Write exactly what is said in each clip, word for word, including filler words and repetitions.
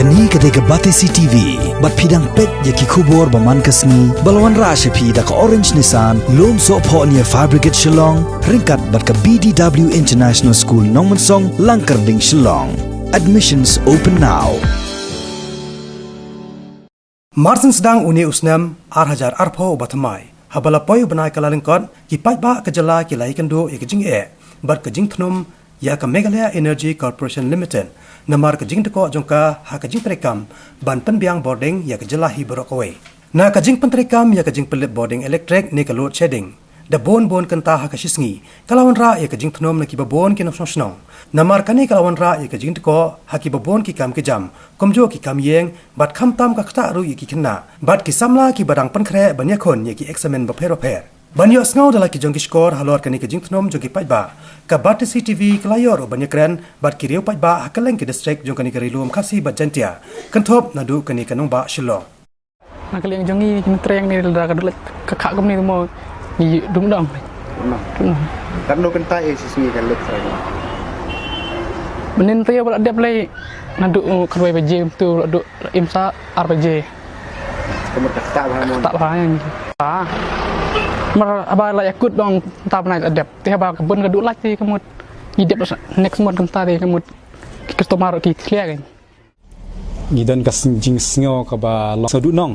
Kane ka dei ka Batesi T V, bad phi dang peit ïa ki khubor ba man ka sngi, ba la wanrah sha phi da ka Orange Nissan, Lumsohphoh near Fire Brigade Shillong, ryngkat bad ka B D W International School Nongmensong, Langkyrding, Shillong. Admissions open now. Marsien sdang une u snem ar hajar arphew uba thymmai, haba la poi u bnai Kyllalyngkot, ki paidbah ka jylla ki la ïakynduh ïa ka jingeh bad ka jingthnum ïa ka Meghalaya Energy Corporation Limited namar ka jingdkoh jong ka ha ka jingtreikam ban pynbiang bording ïa ka jylla hi baroh kawei. Na ka jingpyntreikam ïa ka jingpynlip bording elektrik ne ka load shedding da bun bun kynta ha ka shisngi, ka la wanrah ïa ka jingthnum na kiba bun ki nongshong shnong. Namar kane ka la wanrah ïa ka jingdkoh ha kiba bun ki kam ki jam, kumjuh ki kam ïing, bad khamtam ka ktah ruh ïa ki khynnah bad ki samla kiba dang pynkhreh ban ïakhun ïa ki eksamin bapher bapher. Ban ïohsngew da la ki jong ki shkor halor kane ka jingthnum jong ki paidbah, ka Batesi T V ka la ïoh ruh ban ïakren bad ki riew paidbah ha kylleng ki distrik jong kane ka Ri Lum Khasi bad Jaiñtia, kynthup naduh kane ka nongbah Shillong. Na ka liang jong ngi, ngi trei ngi lada ka duh lait ka khah kumne mo, ngi dum dong. Dum dong. Katno kynta ïa shi sngi ka lip trei? Mynnin te ba la dep lei naduh khatwei baje, tu la duh im sa ar baje. Ka mut ka ktah bha mo? Ktah bha ïa ngi. Ah. Mar haba la ïakut dong, mynta bnai la dep. Te haba ka bun ka duh lait te ka mut ngi dep next month kynta te ka mut ki customer ki thlia ka. Ngi don ka sng-, jingsngew kaba long sngewdon nong.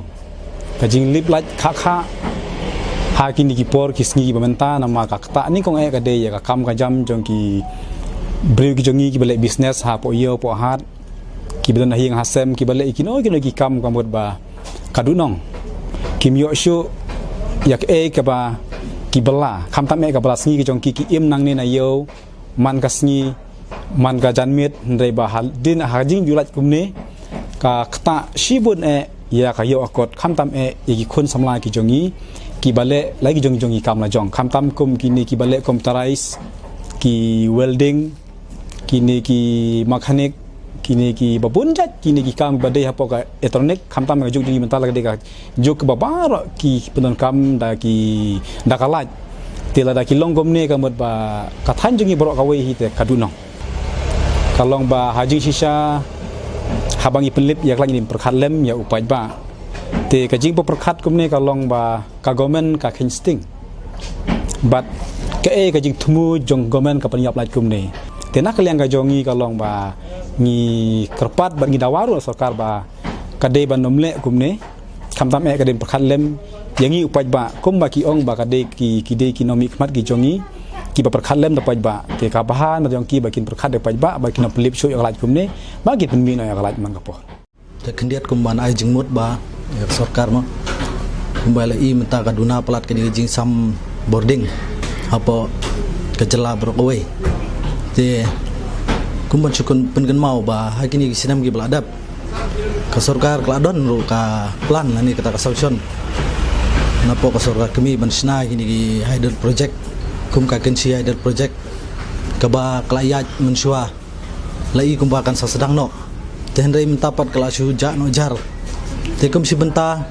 Ka jinglip lait khah khah ha kine ki por ki sngi ba mynta, namar ka ktah nyngkong eh ka dei ïa ka kam ka jam jong ki briew ki jong ngi kiba leh business hapoh ïew poh hat, kiba don ha ïing ha sem, kiba leh kino kino ki kam ka mut ba ka duh nong. Kim ïoh shuh ïa kaei kaba ki bylla, khamtam eh ka bylla sngi ki jong ki, ki im nangne na ïew man ka sngi, man ka janmiet, hynrei ba hadien ha ka jingjulait kumne, ka ktah shibun eh ïa ka ïoh ka kot, khamtam eh ïa ki khun samla ki jong ngi kiba leh la ki jong jong ki kam la jong, khamtam kum kine kiba leh kum tarais, ki welding, kine ki mechanic, kine kiba bun jait, kine ki kam ba dei hapoh ka electronic, khamtam ka juk jong ngi mynta la ka dei ka juk kaba baroh ki pyndonkam da ki, da ka lait. Te lada ki long kumne ka mut ba ka thaiñ jong ngi baroh kawei hi te ka duh nong. Ka long ba ha jingshisha haba ngi pynlip ïa ka lait ngi pyrkhat lem ïa u paidbah. Te ka jingpyrkhat kumne ka long ba ka government ka kheiñ sting. Bad kaei ka jingthmu jong government ka pynïap lait kumne. Te na ka liang ka jong ngi ka long ba ngi kyrpad bad ngi dawa ruh sorkar ba ka dei ban ym leh kumne. Khamtam eh ka dei ban pyrkhat lem ïa ngi u paidbah, kumba ki ong ba ka dei ki, ki dei ki nongmihkhmat ki jong ngi kiba pyrkhat lem da paidbah. Te ka bha na jong ki ba kin pyrkhat da paidbah, ba kin ym pynlip shuh ïa ka lait kumne, ba kin pynmih noh ïa ka lait man ka por. Te khyndiat kumban ai jingmut ba ïa ka sorkar mo, kumba la i mynta ka duna palat kane ka jingsam bording hapoh ka jylla baroh kawei. Te kumban shu pynkynmaw ba ha kine ki snem kiba la dep, ka sorkar ka la don ruh ka plan lane kata ka sanction napoh ka sorkar kmie ban shna kine ki hydel project, kum ka Kynshi hydel project, kaba ka la ïaid mynshuwa, la i kumba kan sa sdang noh. Te hynrei mynta pat ka la shu jah noh jar. Te kum shi bynta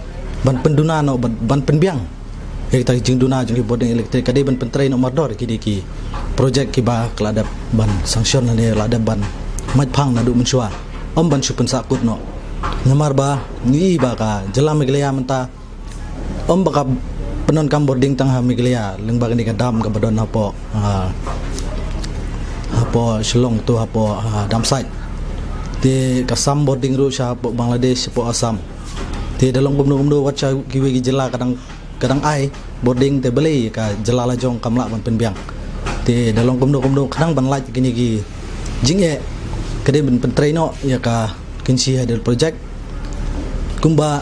ban pynduna noh, ban, ban pynbiang ïa kita ki jingduna jong ki bording elektrik, ka dei ban pyntrei noh mardor kine ki project kiba ka la dep ban sanction lane la dep ban mait phang naduh mynshuwa, ym ban shu pynsahkut noh. Namar ba ngi i ba ka jylla Meghalaya mynta ym ba ka pyndonkam bording tang ha Meghalaya, lyngba kane ka dam kaba don hapoh, ah, hapoh Shillong, tu hapoh, ah, dam site. Te ka sam bording ruh sha hapoh Bangladesh, hapoh Assam. Te da long kumno kumno wat sha kiwei ki jylla ka dang, ka dang ai bording, te balei ka jylla la jong kam lah ban pynbiang. Te da long kumno kumno khnang ban lait kine ki jingeh, ka dei ban pyntrei noh ïa ka Kynshi hydel project. Kumba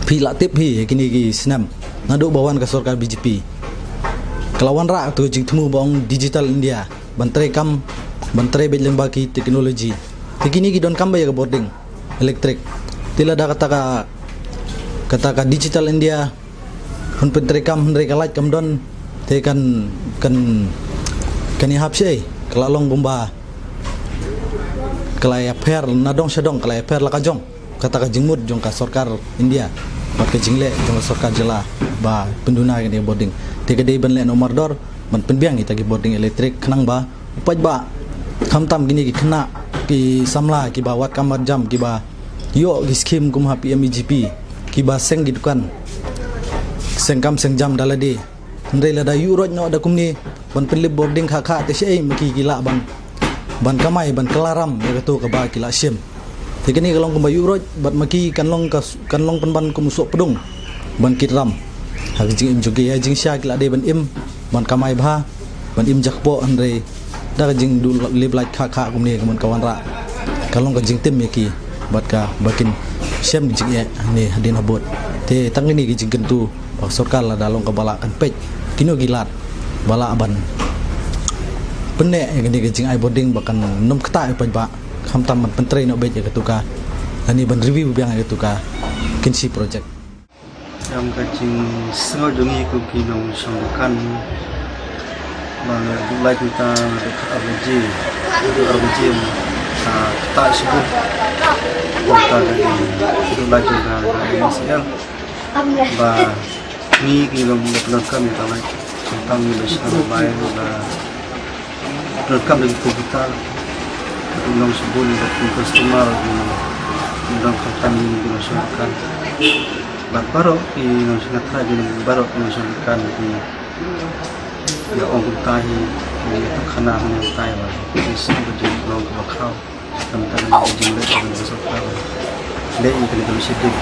phi la tip hi, kine ki snem naduh ba wan ka sorkar B J P, ka la wanrah tu jingthmu ba ong Digital India, ban treikam, ban trei beit lyngba ki technology. Te kine ki donkam ba ïa ka bording elektrik. Te lada kata ka, kata ka Digital India hon pyntreikam hynrei ka lait kam don, te kan, kan, kan ïahap shaei, ka la long kumba ka la ïapher na dong sha dong, ka la ïapher la ka jong kata ka jingmut jong ka sorkar India bad ka jingleh jong ka sorkar jylla ba pynduna kine ki bording. Te ka dei ban leh noh mardor ban pynbiang kita ki bording elektrik khnang ba u paidbah, khamtam kine ki khynnah ki samla kiba wad kam wad jam kiba ïoh ki skim kum ha P M E G P, kiba seng ki dukan, seng kam seng jam da lade. Hynrei lada ïuh roit noh da kumne ban pynlip bording kha kha te shaei ma ki ki lah ban, ban kamai ban kylla ram ïa kato kaba ki lah shim. Te kane ka long kumba ïuh roit bad ma ki kan long ka, kan long pynban kum u soh pdung ban kit ram. Ha ka jingim jong ki, ïa jingshisha ki lah dei ban im ban kamai bha, ban im jakpoh, hynrei da ka jingduh lip lait kha kha kumne ka mut ka wanrah, ka long ka jingtim ïa ki bad kaba kin shem ka jingeh ne hadien habud. Te tang kine ki jingkyntu ba ka sorkar lada long kaba lah kan peit kino ki lad ba lah ban pynneh ïa kine ki jingai bording ba kan nym ktah ïa u paidbah, khamtam ban pyntrei noh beit ïa katu ka, lane ban review biang ïa katu ka kynshi project. Ïa ka jingsngew jong ngi kum ki nongshong dukan, ba nga duh lait mynta nga duh khatar baje, nga duh ar baje ka ktah shibun. Mynta ka jingduh lait jong ka, ka M C L, ba ngi ki long ba pyndonkam ïa ka lait, tang ngi ba shna bai ba pyndonkam da ki computer, ka long shibun ba ki customer ki dang khamtam ngi ki nongshong dukan. Bad baroh ki nongshong, nga tharai ki nong, baroh ki nongshong dukan ki ïa ong kumta hi, ki ïa tang khana kumta hi ba ki sngew ba jong long kaba khraw. Tang tang ka jingleh ka sorkar leh ïa kane ka load shedding.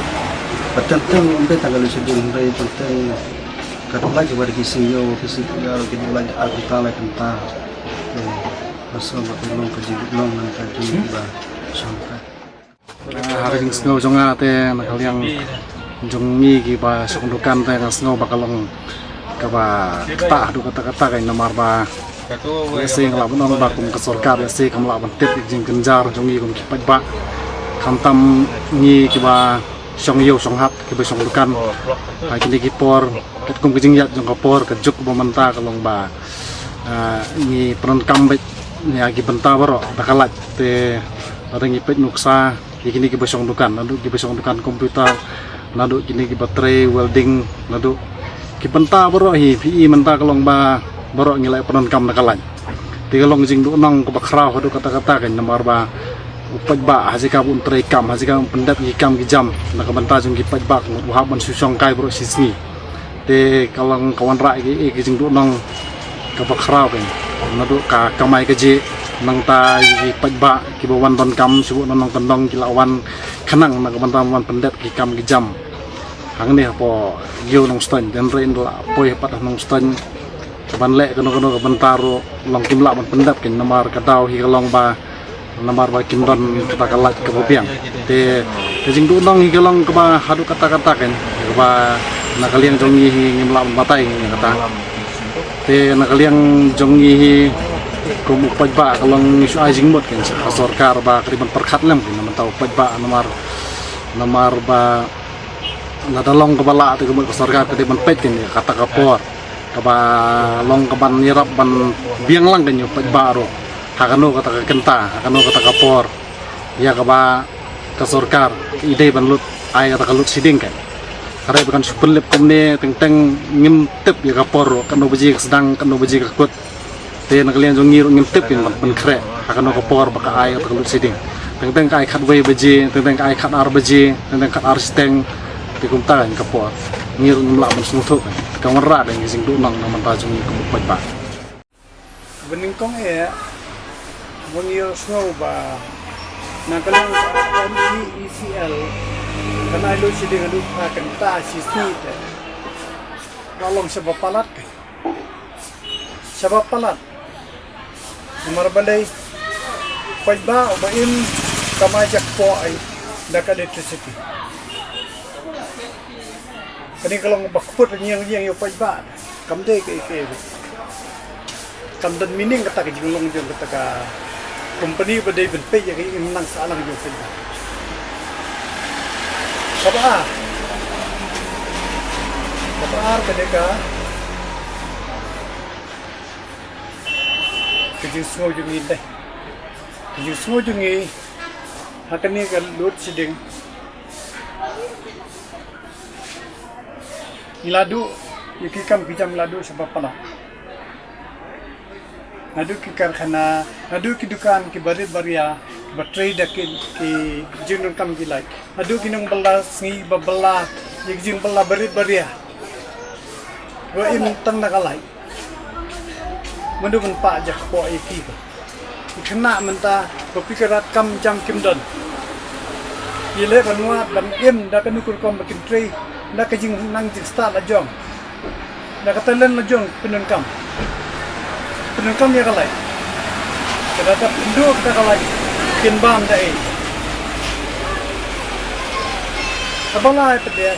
Bad teng teng ym dei tang ka load shedding, hynrei teng teng ka duh lait jong ki sngi ïoh ki sngi ïoh ki duh lait ar kynta lai kynta. Ba sngewbha ka long ka jingduh long nangta jong kiba shong ka. Ah, ha ka jingsngew jong nga te na ka liang jong ngi kiba shong dukan te nga sngew ba ka long kaba ktah haduh katta katta kein namar ba lehse nga lah ban ong ba kum ka sorkar lehse kam lah ban tip ïa ka jingkynjar jong ngi kum ki paidbah. Khamtam ngi kiba shong ïew shong hat kiba shong dukan ha kine ki por, katkum ka jingïaid jong ka por, ka juk ba mynta ka long ba, ah, ngi pyndonkam beit ïa ki bynta baroh da ka lait. Te lada ngi peit nuksa ïa kine kiba shong dukan, naduh kiba shong dukan computer, naduh kine kiba trei welding, naduh ki bynta baroh hi, phi i mynta ka long ba baroh ngi la pyndonkam da ka lait. Te ka long jingduhnong kaba khraw haduh katta katta kein namar ba u paidbah ha jaka ba un trei kam, ha jaka ba un pyndep ki kam ki jam na ka bynta jong ki paidbah, u hap ban shu shong kai baroh shi sngi. Te ka long ka wanrah ïa ka jingduhnong kaba khraw kein. Naduh ka kamai kajih, nangta ïa ki paidbah kiba wan donkam shu buh na nongkyndong ki la wan khnang na ka bynta ban pyndep ki kam ki jam. Hangne hapoh Ïew Nongstoiñ, hynrei ynda la poi pat ha Nongstoiñ ban leh kano kano ka bynta ruh long kim lah ban pyndep kein namar ka daw hi ka long ba namar ba kim don kata ka lait kaba biang. Te ka jingduhnong hi ka long kaba haduh katta katta kein, kaba na ka liang jong ngi hi ngim lah ban batai ïa kata. Te na ka liang jong ngi hi kum u paidbah ka long ngi shu ai jingmut kein sha ka sorkar ba ka dei ban pyrkhat lem kein namar u paidbah namar, namar ba lada long kaba lah te ka mut ka sorkar ka dei ban peit kein ïa kata ka por. Kaba long kaban ïarap ban biang lang kein ïa u paidbah ruh ha kano kata ka kynta, ha kano kata ka por. Ïa kaba ka sorkar i dei ban lut, ai kata ka load shedding kein. Hynrei ba kan shu pynlip kumne teng teng ngim tip ïa ka por ruh, katno baje ka sdang, katno baje ka kut. Te na ka liang jong ngi ruh ngim tip ïa ban pynkhreh ha kano ka por ba ka ai kata ka load shedding. Teng teng ka ai khatwei baje, teng teng ka ai khatar baje, teng teng khatar shiteng. Te kumta kein ka por, ngi ruh ngim lah ban sngewthuh kein. Ka wanrah kein ka jingduhnong na ka bynta jong ngi kum u paidbah. Ba nyngkong eh ba ngi ïohsngew ba na ka liang ka M P E C L kan ai load shedding haduh phra kynta shi sngi te. Ka long shaba palat kein. Shaba palat. Namar balei? Paidbah uba im kamai jakpoh ai da ka electricity. Kane ka long ba kput ïeng ïeng ïa u paidbah. Kam dei kaei kaei. Kam don meaning kata ka jinglong jong kata ka company ba dei ban peit ïa ka imlang sahlang jong u paidbah. Kaba ar. Kaba ar ka dei ka, ka jingsngew jong ngi dei. Ka jingsngew jong ngi ha kane ka load shedding. Ngi la duh ïa ki kam ki jam, ngi la duh shaba palat. Naduh ki karkhana, naduh ki dukan, ki barit baria, Ba trei da ki, ki jingdonkam ki light. Haduh ki nongbylla sngi ba bylla ïa ki jingbylla barit baria. Ba im tang na ka light. Mano ban pah ja kpoh ïa ki ba. Ki khynnah mynta ba phi ka rat kam jam kim don. Ïa leh ban wad ban im da kano ka rukom ba kin trei da ka jingnang jingstad la jong. Da ka talent la jong pyndonkam. Pyndonkam ïa ka light. Ka da ka pynduh ka da ka light. Kin bam da ei. Ka ba lai pyndiah.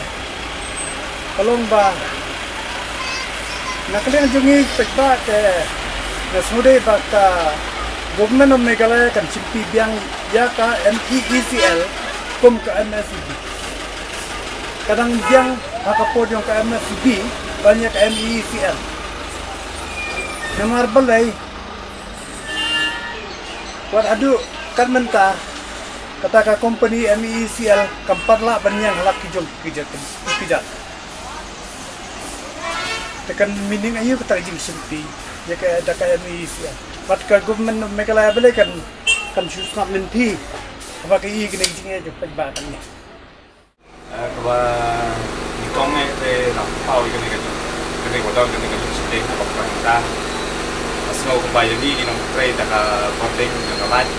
Ka long ba na ka liang jong ngi paidbah te nga sngewdei ba ka Government of Meghalaya kan shim phi biang ïa ka M E E C L kum ka M S E B. Ka dang biang ha ka por jong ka M S E B ban ïa ka M E E C L. Namar balei wat haduh kat mynta kata ka company M E E C L kam pat lah ban ïeng halak ki jong ki jait ki jait. Te kan meaning aïu kata ka jingshim phi ïa ka da ka M E E C L. Bad ka Government of Meghalaya balei kan kan shu sngap lynti haba ka i kane ka jingeh jong paidbah kane. Eh, kaba nyngkong eh te nga pynpaw ïa kane ka jong kane ka don kane ka load shedding kaba kata. Nga sngew kumba ïa ngi ki nongtrei da ka bording da ka light.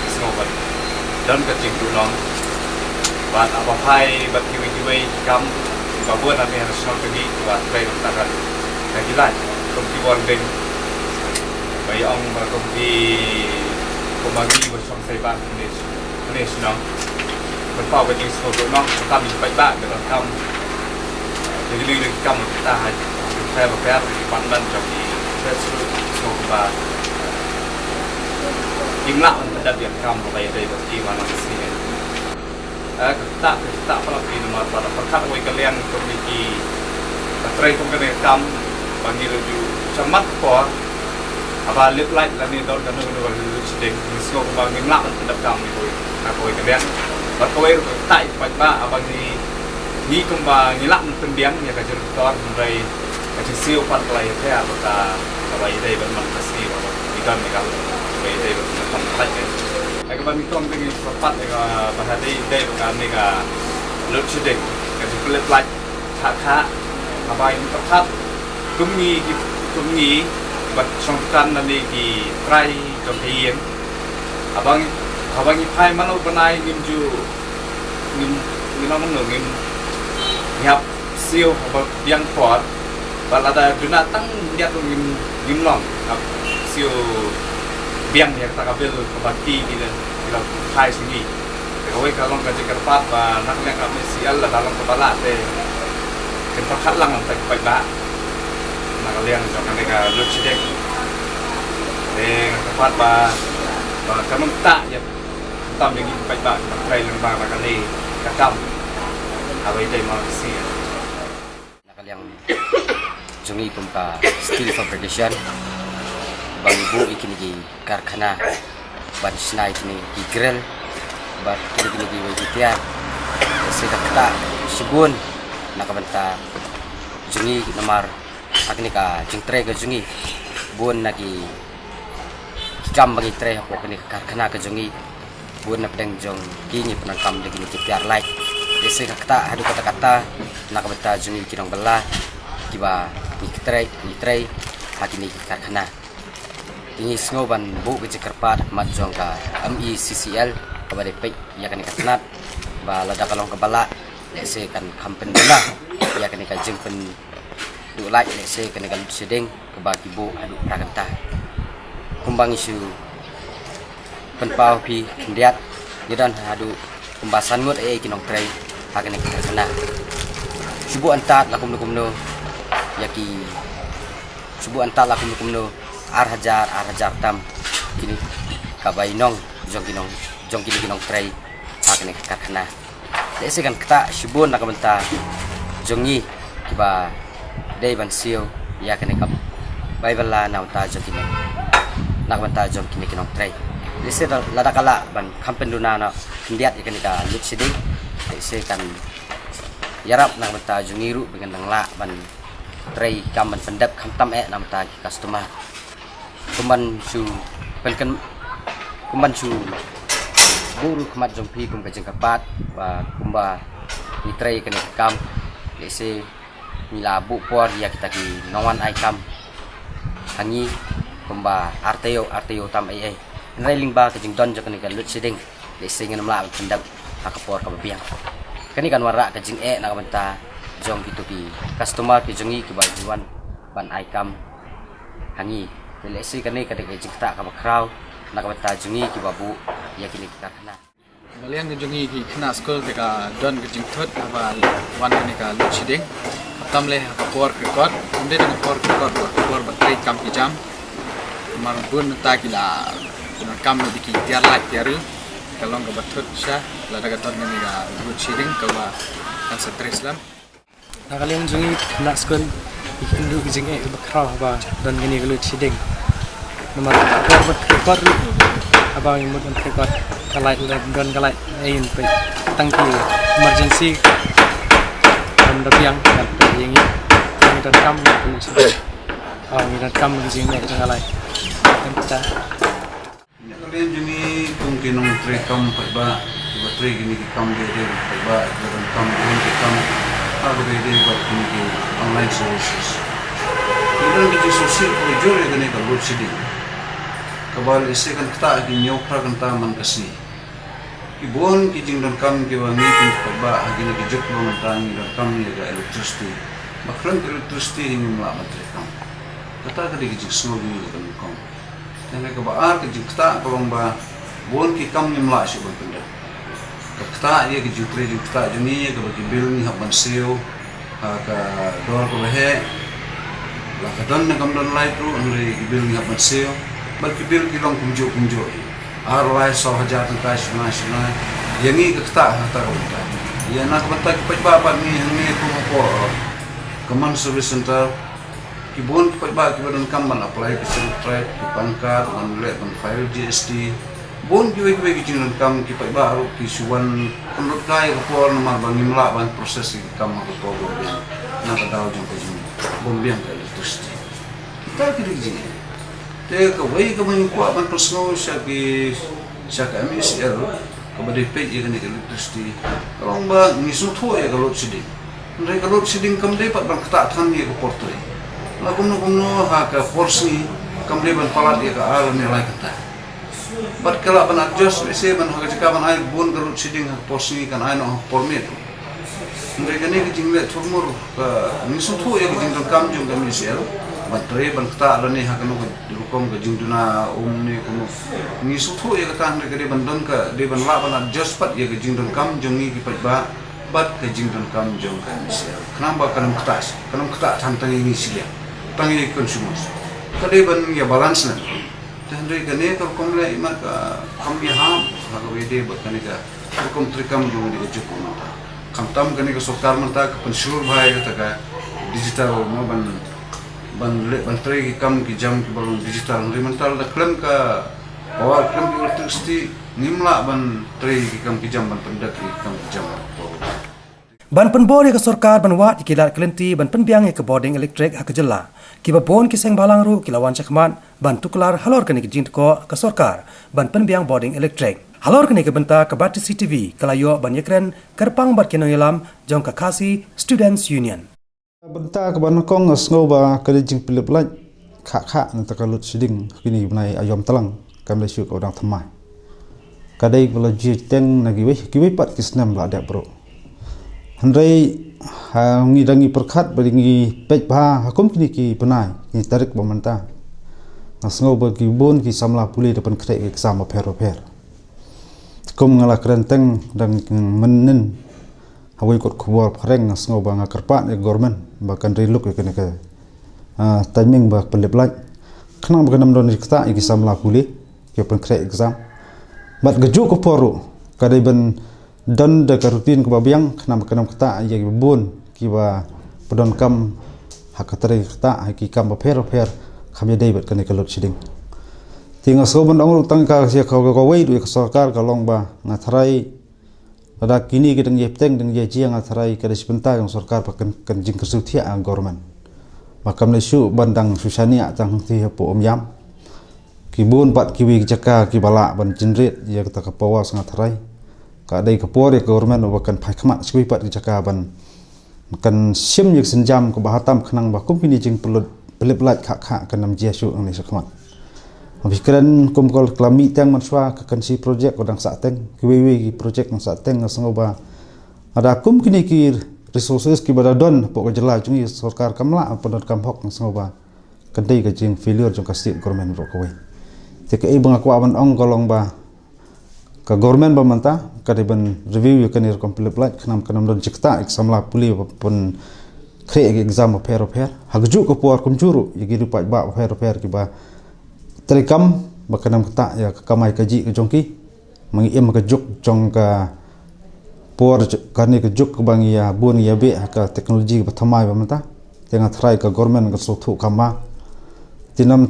Nga sngew ba don ka jingduh long. Bad haba phai bad kiwei kiwei ki kam kiba bun ha mi ha shnong ka ngi kiba trei da ka, ka ki light kum ki bording. Ba ïa ong ba kum ki kumba ngi ba shong sai ba. Ni shnong. Pynpaw ka jingsngewdonlang, ka kam ïa ki paidbah, ka donkam. Ïa ki lei lei ki kam kita ha, ki pher pher, ki department jong ki grassroots, sngewbha. Kim lah ban pyndep ïa ka kam, ba ïadei bad ki man la ka sngi. Eh, kata, kata palat ki namar ba da pyrkhat wei ka liang kum ki, ka trei kum kane ka kam, ba ngi la ju shamat por. Haba lip light lane don kano kano ka load shedding, ngi sngew kumba ngim lah ban pyndep kam ïa kawei, na kawei ka liang. Bad kawei ruh kata ïa ki paidbah haba ngi, ngi kumba ngi lah ban pynbiang ïa ka generator, hynrei ka jingsiew pat ka la ïapher bad ka, kaba ïadei bad man ka sngi ba ngi don ïa ka, kaba ïadei bad ka light ka. Ai kaba ngi tong te ngi pyrkhat ïa kaba ha dei dei bad kane ka load shedding, ka jingpynlip light. Kha kha, haba ngi pyrkhat kum ngi, kum ngi bad shong dukan lane ki trai jong ka ïing. Haba ngi, haba ngi phai man la u bnai ngim ju, ngim, ngim ong mano, ngim, ngi hap siew haba biang por. Bad lada duna tang khyndiat ruh ngim, ngim long hap siew biang ïa kata ka bill kaba ki, ki la, ki la phai sha ngi. Te kawei ka long ka jingkyrpad ba na ka liang ka M E E C L lada long kaba lah te kin pyrkhat lang ïa ki paidbah na ka liang jong kane ka load shedding. Te nga kyrpad ba, ba kan ym ktah ïa, khamtam ïa ki paidbah kiba trei lyngba na kane ka kam. Haba ïadei ma ka sngi. Na ka liang jong ngi kum ka steel fabrication ba ngi buh ïa kine ki karkhana ban shna ïa kine ki grill bad kine, kine kiwei ki tiar. Te sa ka ktah shibun na ka bynta jong ngi namar ha kane ka jingtrei ka jong ngi bun na ki, ki kam ba ngi trei hapoh kane ka karkhana ka jong ngi. Bun na pdeng jong ki ngi pyndonkam da kine ki tiar light. Te sa ka ktah haduh katta katta na ka bynta jong ngi ki nongbylla kiba ngi trei, ngi trei ha kine ki karkhana. Te ngi sngew ban buh ka jingkyrpad ha khmat jong ka M E E C L kaba dei peit ïa kane ka tnat ba lada ka long kaba lah lehse kan kham pynduna ïa kane ka jingpynduh light lehse kane ka load shedding kaba ki buh haduh phra kynta. Kumba ngi shu pynpaw phi khyndiat, ngi don haduh kumba san ngut eh ki nongtrei ha kane ka karkhana. Shu buh antad la kumno kumno ïa ki, shu buh antad la kumno kumno ar hajar, ar hajar tam kine ka bainong jong ki nong, jong kine ki nongtrei ha kane ka karkhana. Lehse kan ktah shibun na ka bynta jong ngi kiba dei ban siew ïa kane ka bai bylla na ka bynta jong kine, na ka bynta jong kine ki nongtrei. Lehse da, lada ka lah ban kham pynduna na khyndiat ïa kane ka load shedding, lehse kan ïarap na ka bynta jong ngi ruh ba ngan dang lah ban trei kam ban pyndep khamtam eh na ka bynta ki customer. Kumban shu pynken, kumban shu Buh ruh khmat jong phi kum ka jingkyrpad ba kumba ngi trei kane ka kam, lehse ngi la buh por ïa kita ki nongwan ai kam ha ngi kumba ar taïew ar taïew tam ei ei. Hynrei lyngba ka jingdon jong kane ka load shedding, lehse ngin ym lah ban pyndep ha ka por kaba biang. Kane kan wanrah ka jingeh na ka bynta jong kito ki customer ki jong ngi kiba ju wan ban ai kam ha ngi. Te lehse kane ka dei ka jingktah kaba khraw na ka bynta jong ngi kiba buh ïa kine ki karkhana. Ba liang ka jong ngi ki khynnah skul te ka don ka jingthut haba wan kane ka load shedding. Khamtam leh ha ka por ka kot, ym dei tang ka por ka kot, ka por ba trei kam ki jam. Namar bun mynta ki la, ki la kam da ki tiar light tiar riew. Ka long kaba thut sha lada ka don kane ka load shedding kaba kan sa trei slem. Na ka liang jong ngi khynnah skul, ngi kynduh ka jingeh kaba khraw haba don kane ka load shedding. Namar ka por ba trei kot ruh, haba ngi mut ban trei kot, ka light la don, ka light ei, ngi peit tang ki emergency. Kam da biang, kam da biang ngi. Ngi donkam ka load shedding. Oh, ngi donkam ka jingeh jong ka light. Tang kita. Na ka liang jong ngi kum ki nongtrei kam paidbah, kiba trei kine ki kam dei dei paidbah, kiba donkam bun ki kam, ha kaba ïadei bad kine ki online services. Ngi don ki jingsngewsih kaba jur ïa kane ka load shedding, kaba lehse kan ktah ha ki hynñiew phra kynta man ka sngi. Ki bun ki jingdonkam kiba ngi kum ki paidbah ha kine ki juk ba mynta ngi donkam ïa ka electricity. Ba khlem ka electricity ngim lah ban trei kam. Kata ka dei ka jingsngew jong ngi kaba nyngkong. Te kaba ar ka jingktah ka long ba bun ki kam ngim lah shuh ban pyndep. Ka ktah ïa ka jingtrei jingktah jong ngi, ïa kaba ki bill ngi hap ban siew ha ka dor kaba heh. La ka don ne kam don light ruh, hynrei ki bill ngi hap ban siew. Bad ki bill ki long kumjuh kumjuh hi. Ar lai saw hajar tyngka shibnai shibnai. Ïa ngi ka ktah ha kata ka bynta. Ïa na ka bynta ki paidbah pat ngi hangne kum hapoh Common Service Centre, ki bun ki paidbah kiba donkam ban apply ki Scheduled Tribe, ki PAN card, ban leh ban file G S T. Bun kiwei kiwei ki jingdonkam, ki paidbah ruh ki shu wan pynlut kai ha ka por namar ba ngim lah ban process ïa ki kam ha ka por ba biang na ka daw jong ka jing bym biang ka electricity. Kita ki dei ki jingeh. Te kawei kaba ngi kwah ban pynsngew sha ki, sha ka M E C L kaba dei peit ïa kane ka electricity, ka long ba ngi sngewthuh ïa ka load shedding. Hynrei ka load shedding kam dei pat ban ktah than ïa ka por trei. La kumno kumno ha ka por sngi kam dei ban palat ïa ka ar ne lai kynta. Bad ka lah ban adjust, lehse ban ha ka jaka ban ai bun ka load shedding ha ka por sngi kan ai noh ha ka por miet. Hynrei kane ka jingleh thurmur ka, ngi sngewthuh ïa ka jingdonkam jong ka M E C L ban trei ban ktah lane ha kano ka rukom ka jingduna um ne kumno. Ngi sngewthuh ïa kata, hynrei ka dei ban don, ka dei ban lah ban adjust pat ïa ka jingdonkam jong ngi ki paidbah bad ka jingdonkam jong ka M E C L. Khnang ba kan ym ktah, kan ym ktah than tang ïa ngi shiliang, tang ïa ki consumers. Ka dei ban ïa balance lem. Te hynrei kane ka rukom leh imat ka kam ïahap ha kaba ïadei bad kane ka rukom treikam jong kane ka juk mynta. Khamtam kane ka sorkar mynta ka pynshlur bha ïa kata ka digital, mo, ban, ban leh ban trei ki kam ki jam kiba long digital. Hynrei mynta lada khlem ka power, khlem ka electricity, ngim lah ban trei ki kam ki jam, ban pyndep ki kam ki jam. Ban pynbor ïa ka sorkar ban wad ïa ki lad ki lynti ban pynbiang ïa ka bording elektrik ha ka jylla, kiba bun ki seng bhalang ruh ki la wan shakhmat ban tuklar halor kane ka jingtkoh ka sorkar ban pynbiang bording elektrik. Halor kane ka bynta ka Batesi T V ka la ïoh ban ïakren kyrpang bad ki nongïalam jong ka Khasi Students Union. Bynta kaba nyngkong nga sngew ba ka dei jingpynlip light khah khah na kata ka load shedding ha kine ki bnai aïom tlang, kam dei shuh kaba dang thymmai. Ka dei ba la ju teng na kiwei, kiwei pat ki snem la dep ruh. Hynrei ha ngi dang ngi pyrkhat bad ngi peit bha ha kum kine ki bnai, kine ki tarik ba mynta, nga sngew ba ki bun ki samla pule da pynkhreh ki exam bapher bapher. Kum nga la kren teng dang mynnin ha wei kot khubor phareng, nga sngew ba nga kyrpad ïa ka government ba kan ri luk ïa kane ka, ah, timing ba pynlip light, khnang ba kan ym don ri ktah ïa ki samla pule kiba pynkhreh exam. Bad kajuh ka por ruh ka dei ban don da ka routine kaba biang, khnang ba kan ym ktah ïa kiba bun kiba pyndonkam ha ka trei ktah ha ki kam bapher bapher, kam ïadei bad kane ka load shedding. Te nga sngew ban ong ruh tang ka, ïa ka, ka, kawei ruh ïa ka sorkar ka long ba nga tharai lada kine ki dang ïai bteng dang ïai jia, nga tharai ka dei shi bynta jong sorkar ba kan, kan jingkyrsiew thiah ha government. Ba kam dei shuh ban dang shu shaniah tang hangtei hapoh Umïam. ki bun pat kiwei ki jaka kiba lah ban generate ïa kata ka power sngewthuh. Ka dei ka por ïa ka government ba kan phai khmat sha kiwei pat ki jaka ban kan shim ïa ka sienjam kaba ha tam khnang ba kum kine jingpynlut pynlip lait kha kha kan ym jia shuh nangne sha khmat. Phi kren kum ka la mih teng mynshuwa ka Kynshi project ka dang sah teng, kiwei wei ki project dang sah teng, nga sngew ba lada kum kine ki resources kiba da don hapoh ka jylla jong ngi, sorkar kam lah pyndonkam hok, nga sngew ba kan dei ka jing failure jong ka state government baroh kawei. Te kaei ba nga kwah ban ong ka long ba ka government ba mynta ka dei ban review ïa kane rukom pynlip lait khnang kan ym don jingktah ïa ki samla pule ba pynkhreh ïa ki exam bapher bapher. Ha kajuh ka por kumjuh ruh ïa ki riewpaidbah bapher bapher kiba treikam ba kan ym ktah ïa ka kamai kajih ka jong ki. Ma ngi im ha ka juk jong ka por, kane ka juk kaba ngi ïa bun ngi ïa beh ha ka technology kaba thymmai ba mynta. Te nga tharai ka government kan sngewthuh kamai. Te namar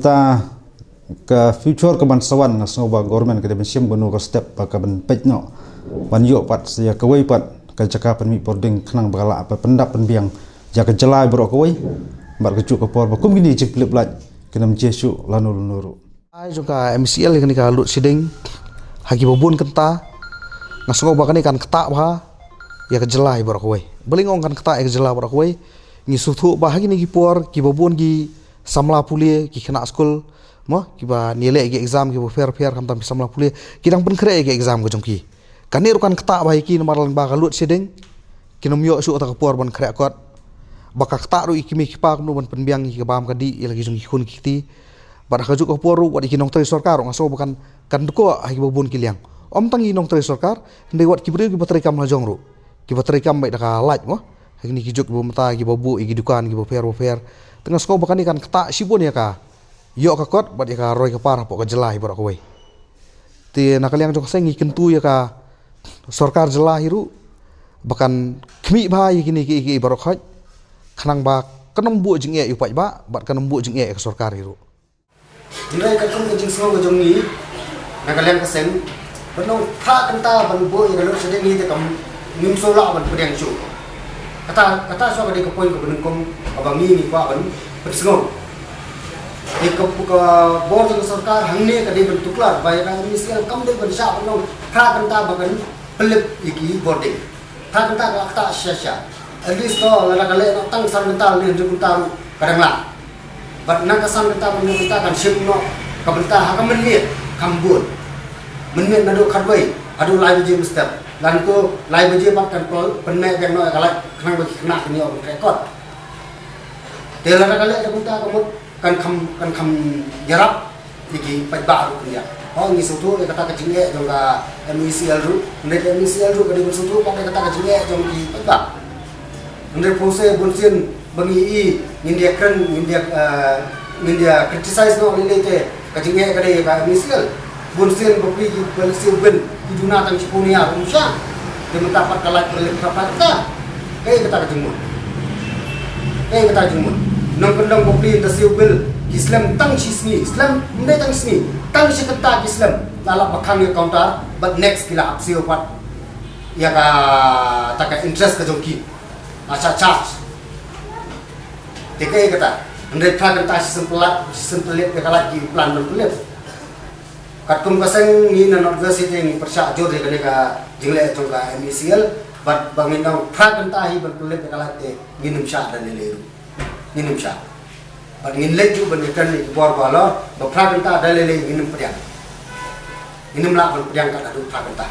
ka future kaban sa wan, nga sngew ba government ka dei ban shim kano ka step ba ka ban peit noh ban ïoh pat sa ïa kawei pat ka jaka pynmih boarding khnang ba ka lah ban pyndap pynbiang ïa ka jylla baroh kawei. Bad kajuh ka por ba kum kine jingpynlip lait kin ym jia shuh lano lano ruh. Ai jong ka M E C L kane ka lut shading ha kiba bun kynta, nga sngew ba kane kan ktah bha ïa ka jylla baroh kawei. Balei nga ong kan ktah ïa ka jylla baroh kawei? Ngi sngewthuh ba ha kine ki por kiba bun ki samla pule, ki khynnah skul, mo, kiba ïaleh ïa ki exam kiba pher pher, khamtam ki samla pule, ki dang pynkhreh ïa ki exam ka jong ki. Kane ruh kan ktah bha ïa ki namar lyngba ka lut shading kin ym ïoh shuh kata ka por ban khreh kot. Ba ka ktah ruh ïa ki kmie ki kpa kumno ban pynbiang ïa ki bam ka dih ïa la ki jong ki khun ki kti. Bad ha kajuh ka por ruh wat ïa ki nongtrei sorkar ruh nga sngew ba kan, kan dkoh ha kiba bun ki liang. Ym tang ïa ki nongtrei sorkar, hynrei wat ki briew kiba treikam la jong ruh, kiba treikam beit da ka lait, mo. Ha kine ki juk kiba mynta, kiba buh ïa ki dukan kiba pher bapher. Te nga sngew ba kane kan ktah shibun ïa ka ïoh ka kot bad ïa ka roi ka par hapoh ka jylla hi baroh kawei. Te na ka liang jong ka seng ngi kyntu ïa ka sorkar jylla hi ruh ba kan khmih bha ïa kine kiei kiei baroh khoit khnang ba kan ym buh jingeh ïa u paidbah bad kan ym buh jingeh ïa ka sorkar hi ruh. Hynrei katkum ka jingsngew ka jong ngi na ka liang ka seng, ban ong phra kynta ban buh ïa ka load shedding hi te kam, ngim sngewlah ban pdiang shuh. Kata, kata shuwa ka dei ka point kaba nyngkong kaba ngi ngi kwah ban pynsngew. Te ka, ka bor jong ka sorkar hangne ka dei ban tuklar ba ïa ka M E C L kam dei ban shah ban ong phra kynta ba kan pynlip ïa ki boarding. Phra kynta ka la ktah shisha shisha. At least to lada ka leh noh tang san kynta ne hynriew kynta ruh ka dang lah. Bad na ka san kynta, hynriew kynta kan shim noh ka bynta ha ka mynmiet kham bun. Mynmiet naduh khatwei haduh lai baje mynstep. Lane to lai baje pat kan pyn-, pynmih biang noh ïa ka lait khnang ba ki khynnah kin ïoh ban khreh kot. Te lada ka leh da kumta ka mut kan kham, kan kham ïarap ïa ki paidbah ruh khyndiat. Ho ngi sngewthuh ïa kata ka jingeh jong ka M E C L ruh, hynrei ka M E C L ruh ka dei ban sngewthuh pat ïa kata ka jingeh jong ki paidbah. Hynrei pynban bunsien ba ngi i, ngin ïa kren, ngin ïa, eh, ngin ïa criticize noh lei lei te ka jingeh ka dei ka M E C L. Bunsien bapli ki ba leit siew bill ki duna tang shiphew ne ar, ym shah. Te mynta pat ka lait pynlip phra phra kynta. Kaei kata ka jingmut? Kaei kata ka jingmut? Nongkyndong bapli da siew bill ki slem tang shi sngi, slem, ym dei tang shi sngi, tang shi kynta ki slem. La lap ba khang ïa counter bad next ki la ap siew pat ïa kata ka interest ka jong ki. Acha charge. Te kaei kata? Hynrei phra kynta shisien pynlait, shisien pynlip ïa ka lait ki plan ban pynlip. Katkum ka seng ngi na North West hi te ngi pyrshah jur ïa kane ka jingleh jong ka M E C L, bad ba ngin ong phra kynta hi ban pynlip ïa ka lait te ngin ym shah da lei lei ruh. Ngin ym shah. Bad ngin leit ju ban ïakren ïa ki bor ba halor ba phra kynta da lei lei ngin ym pdiang. Ngin ym lah ban pdiang kat haduh phra kynta.